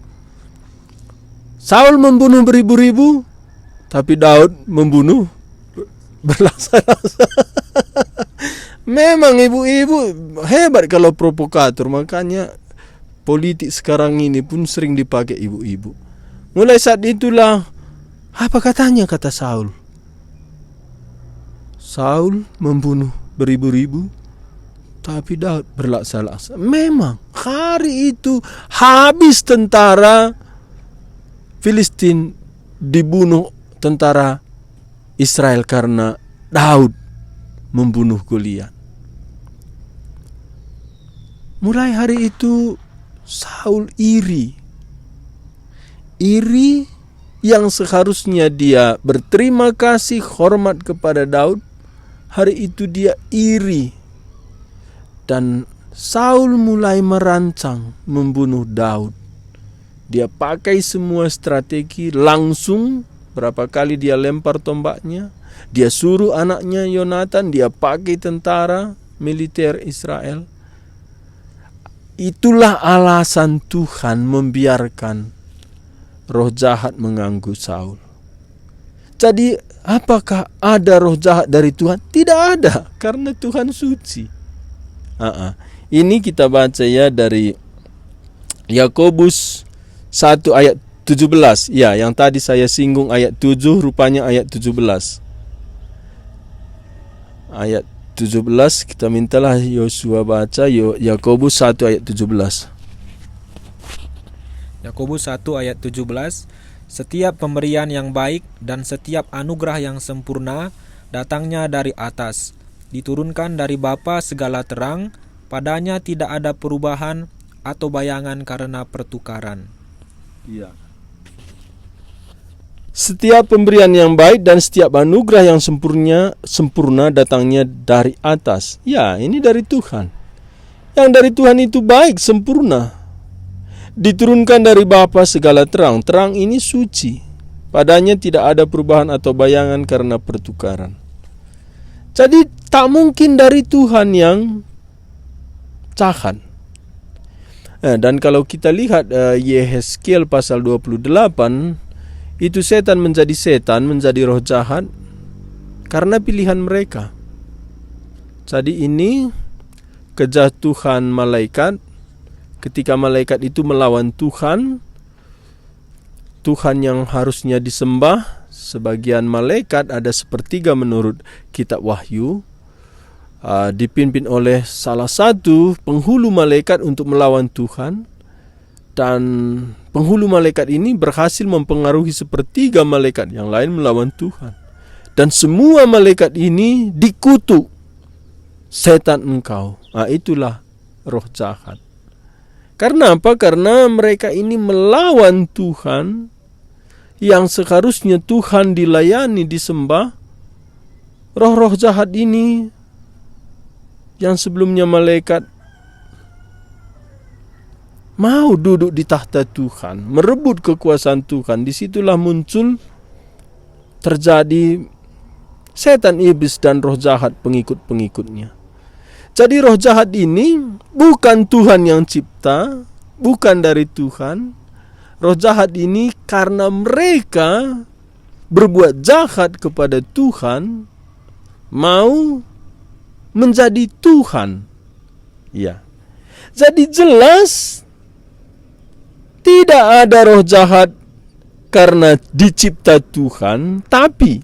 Saul membunuh beribu-ribu, tapi Daud membunuh berlaksa-laksa. Memang ibu-ibu hebat kalau provokator, makanya politik sekarang ini pun sering dipakai ibu-ibu. Mulai saat itulah, apa katanya kata Saul? Saul membunuh beribu-ribu, tapi Daud berlaksa-laksa. Memang, hari itu habis tentara Filistin dibunuh tentara Israel karena Daud membunuh Goliat. Mulai hari itu, Saul iri. Iri yang seharusnya dia berterima kasih, hormat kepada Daud, hari itu dia iri. Dan Saul mulai merancang membunuh Daud. Dia pakai semua strategi, langsung berapa kali dia lempar tombaknya, dia suruh anaknya Yonatan, dia pakai tentara militer Israel. Itulah alasan Tuhan membiarkan roh jahat mengganggu Saul. Jadi, apakah ada roh jahat dari Tuhan? Tidak ada, karena Tuhan suci. Aa. Ini kita baca, ya, dari Yakobus satu ayat tujuh belas. Ya, yang tadi saya singgung ayat tujuh, rupanya ayat tujuh belas. Ayat tujuh belas, kita mintalah Yosua baca, Yo-, Yakobus satu ayat tujuh belas. Yakobus satu ayat tujuh belas, "Setiap pemberian yang baik dan setiap anugerah yang sempurna datangnya dari atas, diturunkan dari Bapa segala terang, padanya tidak ada perubahan atau bayangan karena pertukaran." Iya. Setiap pemberian yang baik dan setiap anugerah yang sempurna, sempurna datangnya dari atas. Ya, ini dari Tuhan. Yang dari Tuhan itu baik, sempurna. Diturunkan dari Bapa segala terang. Terang ini suci. Padanya tidak ada perubahan atau bayangan karena pertukaran. Jadi, tak mungkin dari Tuhan yang jahat. Eh, dan kalau kita lihat, eh, Yehezkiel pasal dua puluh delapan, itu setan menjadi setan, menjadi roh jahat karena pilihan mereka. Jadi ini kejatuhan malaikat, ketika malaikat itu melawan Tuhan, Tuhan yang harusnya disembah, sebagian malaikat, ada sepertiga menurut kitab Wahyu, ah, dipimpin oleh salah satu penghulu malaikat untuk melawan Tuhan, dan penghulu malaikat ini berhasil mempengaruhi sepertiga malaikat yang lain melawan Tuhan. Dan semua malaikat ini dikutuk, "Setan engkau." Ah, itulah roh jahat. Karena apa? Karena mereka ini melawan Tuhan yang seharusnya Tuhan dilayani, disembah. Roh-roh jahat ini yang sebelumnya malaikat mau duduk di tahta Tuhan, merebut kekuasaan Tuhan. Di situlah muncul, terjadi setan iblis dan roh jahat, pengikut-pengikutnya. Jadi, roh jahat ini bukan Tuhan yang cipta, bukan dari Tuhan. Roh jahat ini karena mereka berbuat jahat kepada Tuhan, mau menjadi Tuhan. Ya. Jadi, jelas tidak ada roh jahat karena dicipta Tuhan, tapi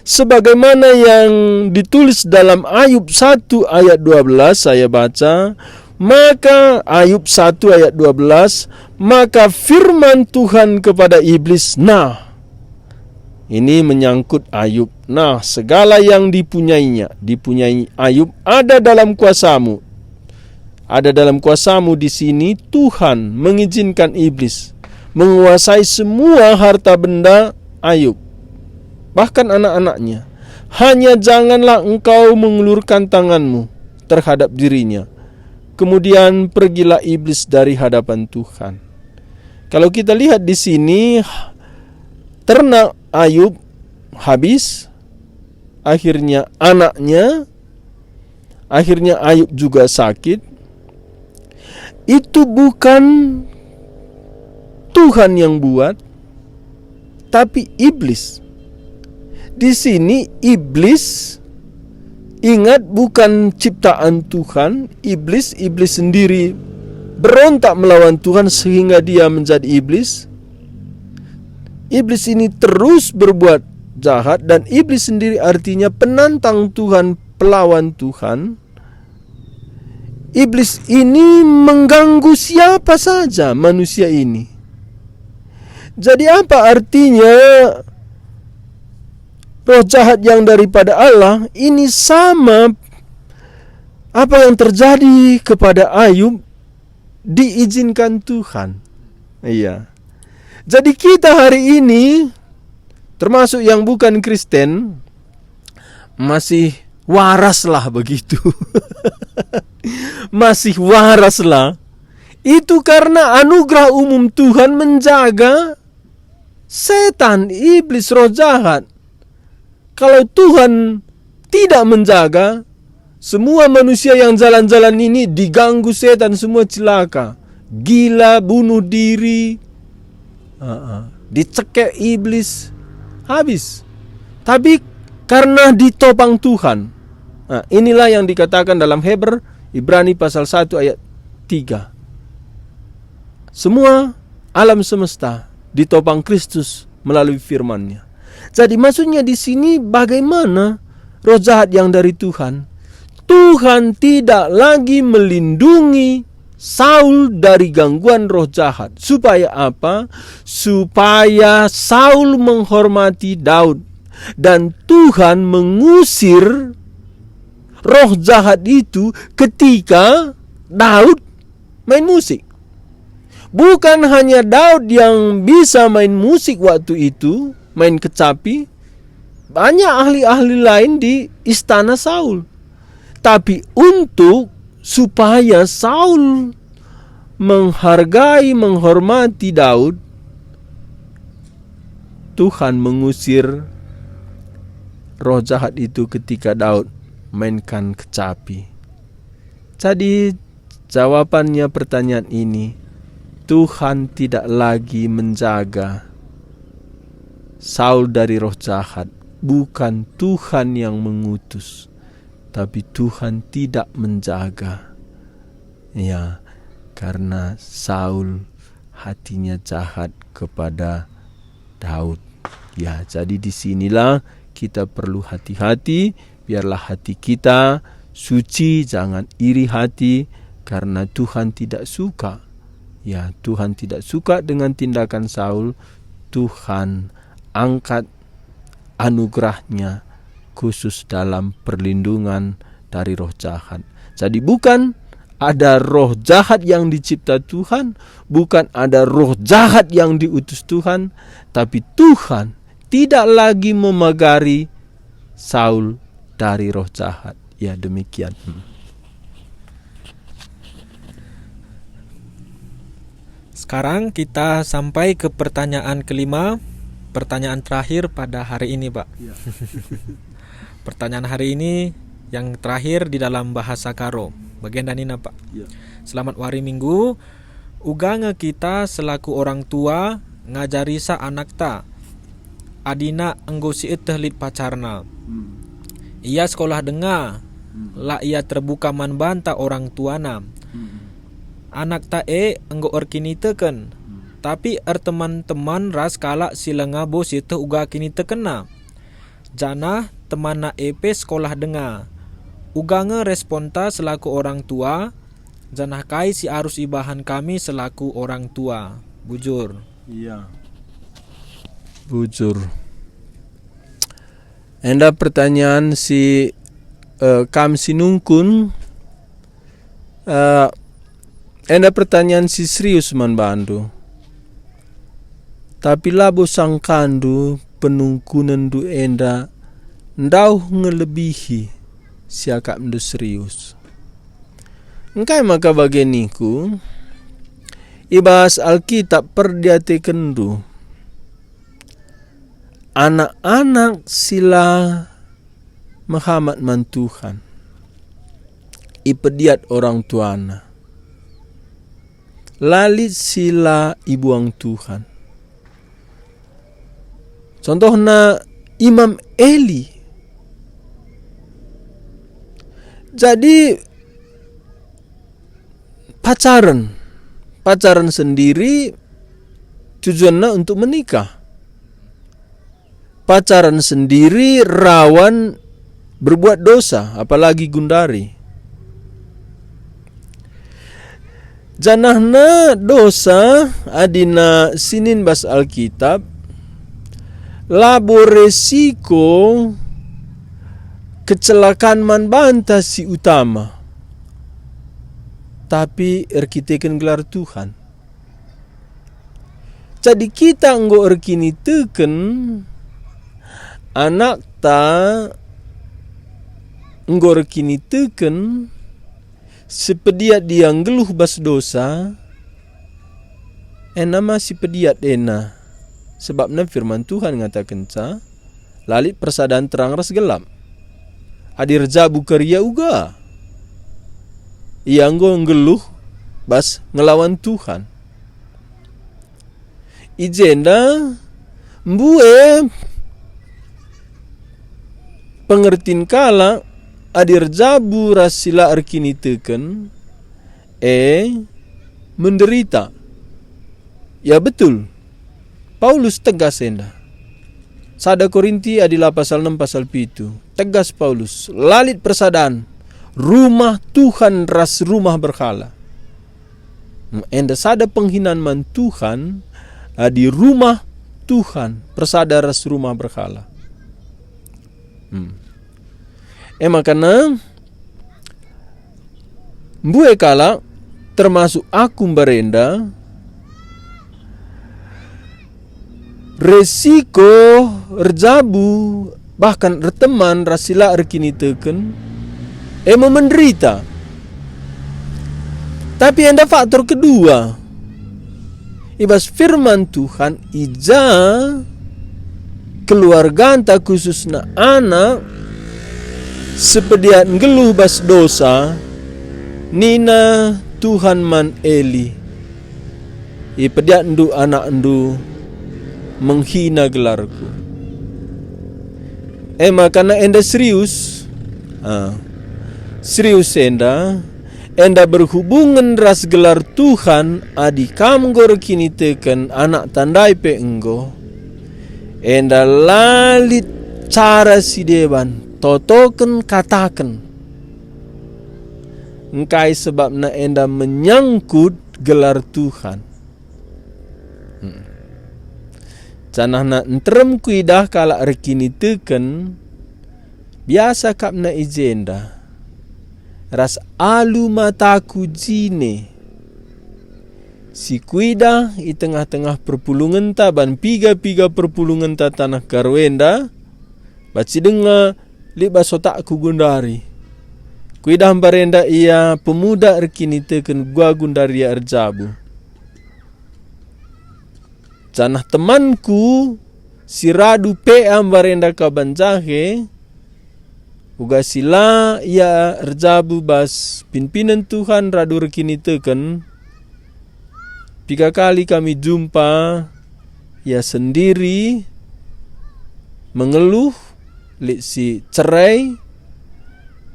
sebagaimana yang ditulis dalam Ayub satu ayat dua belas, saya baca, maka Ayub satu ayat dua belas, maka firman Tuhan kepada iblis, "Nah," ini menyangkut Ayub, "nah, segala yang dipunyainya, dipunyai Ayub ada dalam kuasamu." Ada dalam kuasamu di sini, Tuhan mengizinkan iblis menguasai semua harta benda Ayub, bahkan anak-anaknya. Hanya janganlah engkau mengulurkan tanganmu terhadap dirinya. Kemudian pergilah iblis dari hadapan Tuhan. Kalau kita lihat di sini, ternak Ayub habis, akhirnya anaknya, akhirnya Ayub juga sakit. Itu bukan Tuhan yang buat, tapi iblis. Di sini iblis, ingat, bukan ciptaan Tuhan. Iblis, iblis sendiri berontak melawan Tuhan sehingga dia menjadi iblis. Iblis ini terus berbuat jahat, dan iblis sendiri artinya penantang Tuhan, pelawan Tuhan. Iblis ini mengganggu siapa saja manusia ini. Jadi, apa artinya roh jahat yang daripada Allah ini? Sama apa yang terjadi kepada Ayub diizinkan Tuhan. Iya. Jadi, kita hari ini, termasuk yang bukan Kristen, masih waraslah begitu. Masih waraslah. Itu karena anugerah umum Tuhan menjaga setan, iblis, roh jahat. Kalau Tuhan tidak menjaga, semua manusia yang jalan-jalan ini diganggu setan, semua celaka. Gila, bunuh diri, Heeh. Dicekek iblis, habis. Tapi karena ditopang Tuhan. Nah, inilah yang dikatakan dalam Heber, Ibrani pasal satu ayat tiga. Semua alam semesta ditopang Kristus melalui firman-Nya. Jadi, maksudnya di sini bagaimana roh jahat yang dari Tuhan? Tuhan tidak lagi melindungi Saul dari gangguan roh jahat. Supaya apa? Supaya Saul menghormati Daud. Dan Tuhan mengusir roh jahat itu ketika Daud main musik. Bukan hanya Daud yang bisa main musik waktu itu, main kecapi, banyak ahli-ahli lain di istana Saul. Tapi untuk supaya Saul menghargai, menghormati Daud, Tuhan mengusir roh jahat itu ketika Daud mainkan kecapi. Jadi, jawabannya pertanyaan ini, Tuhan tidak lagi menjaga Saul dari roh jahat. Bukan Tuhan yang mengutus, tapi Tuhan tidak menjaga. Ya, karena Saul hatinya jahat kepada Daud. Ya, jadi di sinilah kita perlu hati-hati, biarlah hati kita suci, jangan iri hati, karena Tuhan tidak suka. Ya, Tuhan tidak suka dengan tindakan Saul. Tuhan angkat anugerah-Nya khusus dalam perlindungan dari roh jahat. Jadi, bukan ada roh jahat yang dicipta Tuhan, bukan ada roh jahat yang diutus Tuhan, tapi Tuhan tidak lagi memagari Saul dari roh jahat. Ya, demikian. Hmm. Sekarang kita sampai ke pertanyaan kelima, pertanyaan terakhir pada hari ini, Pak. Ya. Pertanyaan hari ini yang terakhir di dalam bahasa Karo. Bagenda nina, Pak. Ya. Selamat wari Minggu. Uga nge kita selaku orang tua ngajarisa anakta, adina enggo sieteh lit pacarna. Hmm. Ia sekolah denga, hmm, la ia terbuka man banta orang tuana. Hmm. Anakta e enggo erkiniteken, hmm, tapi erteman-teman ras kalak si langa bo sieteh uga kinitekenna. Janah temanna e pe sekolah denga. Uga nge responta selaku orang tua, janah kai si arus ibahan kami selaku orang tua? Bujur. Iya. Bujur. Enda pertanyaan si, eh, kam si nungkun, eh, enda pertanyaan si serius man bandu. Tapi labo sangkandu penungkunenndu enda ndauh ngelebihi siakapndu serius. Engkai maka bage niku? I bas Alkitab perdiatekenndu, anak-anak si la mehamat man Tuhan, ipediat orang tuana, la lit si la ibuang Tuhan. Contohna Imam Eli. Jadi, pacaren, pacaren sendiri tujuanna untuk menikah. Pacaran sendiri rawan berbuat dosa, apalagi gundari. Janahna dosa, adina sinin bas Alkitab, labo resiko kecelakan man banta si utama, tapi erkiteken gelar Tuhan. Jadi kita enggo erkiniteken, anakta enggo erkiniteken, sipediat ia nggeluh bas dosa, ena ma sipediat ena. Sebabna firman Tuhan ngatakenca, la lit persadan terang ras gelap. Adi erjabu keria uga, ia enggo nggeluh bas ngelawan Tuhan. I jenda mbue pengertin kalak adi erjabu ras si la erkiniteken, e, menderita. Ya betul, Paulus tegas enda. Sada Korinti adi la pasal enem pasal pitu, tegas Paulus, la lit persadan rumah Tuhan ras rumah berhala. Enda sada penghinaan man Tuhan, adi rumah Tuhan persada ras rumah berhala. Hmm. E makana, mbue kalak, termasuk aku mbarenda, resiko erjabu, bahkan erteman ras si la erkiniteken, e me menderita. Tapi enda faktor kedua. I bas firman Tuhan, i ja keluarganta, khususna anak, sepediat nggeluh bas dosa, nina Tuhan man Eli, "Ipediatndu anakndu menghina gelarku." E makana enda serius. Ah, serius enda, enda berhubungen ras gelar Tuhan, adi kam enggo erkiniteken anakta ndai pe enggo, enda la lit cara si deban, totoken kataken. Engkai sebabna enda menyangkut gelar Tuhan. Hmm. Janahna nterem kuidah kalak erkiniteken, biasa kap na i jenda, ras alu mataku jine. Si kuidah i tengah-tengah perpulungenta ban piga-piga perpulungenta taneh Karo enda, banci denga lit bas otakku gundari. Kuidah mbarenda ia pemuda erkiniteken gua gundari ia erjabu. Janah temanku si radu pea mbarenda kaban jahe, uga si la ia erjabu bas pinpinen Tuhan radu erkiniteken, piga kali kami jumpa ia sendiri mengeluh, lit si cerai,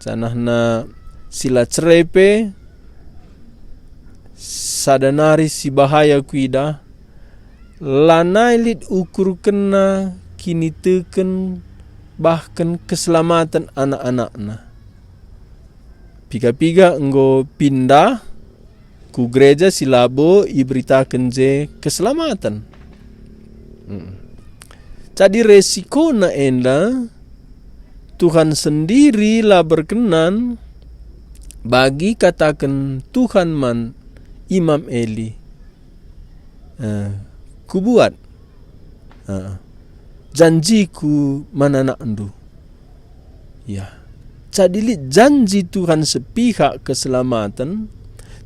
janahna si la cerai pe, sada nari si bahaya kuidah, lanai lit ukurkenna kiniteken bahken keselamaten anak-anakna. Piga-piga enggo pindah ku gereja si labo iberitaken je keselamaten. Mm. Jadi resikona enda, Tuhan sendiri la berkenan bagi kataken Tuhan man Imam Eli, eh, "Kubuat, eh, janjiku man anakndu." Ya. Jadi lit janji Tuhan sepihak keselamaten,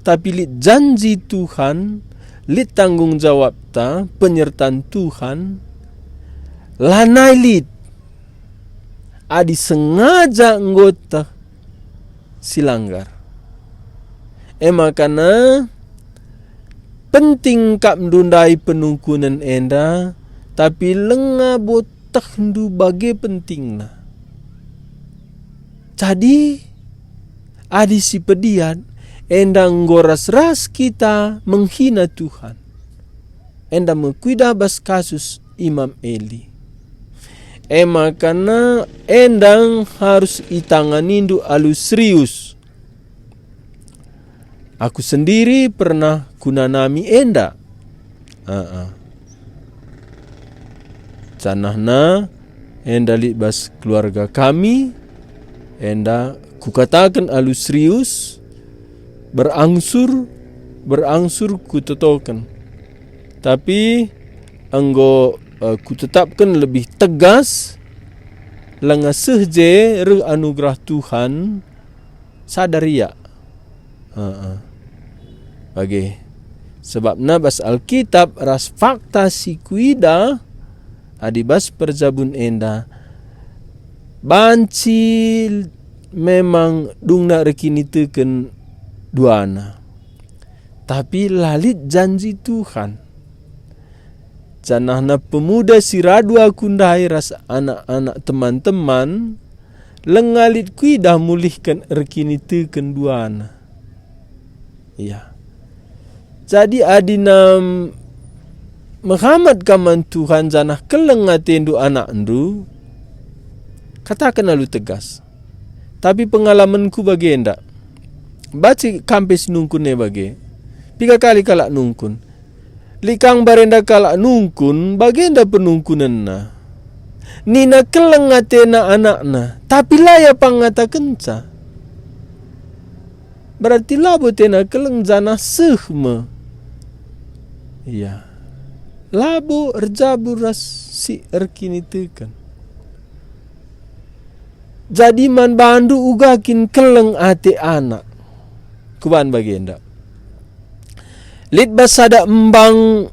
tapi lit janji Tuhan, lit tanggung jawabta, penyertaan Tuhan, lanai lit. Adi sengaja nggoteh, silanggar. E makana penting kap ndundai penungkunen enda, tapi lenga botehndu bage pentingna. Jadi, adi sipediat, enda enggo ras-ras kita menghina Tuhan. Enda me kuidah bas kasus Imam Eli. E makana enda harus itanganindu alu serius. Aku sendiri pernah kunanami enda. Aa. Janahna enda lit bas keluarga kami, enda kukataken alu serius, berangsur, berangsur kutotoken. Tapi enggo, eh, kutetapken lebih tegas, langa seh je reh anugerah Tuhan, sadar ia. Heeh. Bage. Sebabna bas Alkitab ras fakta si kuidah, adi bas perjabun enda, banci memang dungna erkiniteken duana. Tapi la lit janji Tuhan. Janahna pemuda si radu aku ndai ras anak-anak teman-teman, lenga lit kuidah mulihken erkiniteken duana. Ya. Jadi adina mehamat kam man Tuhan janah keleng atendu anakndu, kataken alu tegas. Tapi pengalamenku bagenda. Banci kam pe si nungkun e bage. Piga kali kalak nungkun. Lit kang barenda kalak nungkun, bagenda penungkunenna. Nina keleng atena anakna, tapi la ia pang ngatakenca. Berarti labo atena keleng janah seh me. Iya. Labo erjabu ras si erkiniteken. Jadi man bandu uga kin keleng ate anak. Kuban bagenda. Lit bas sada embang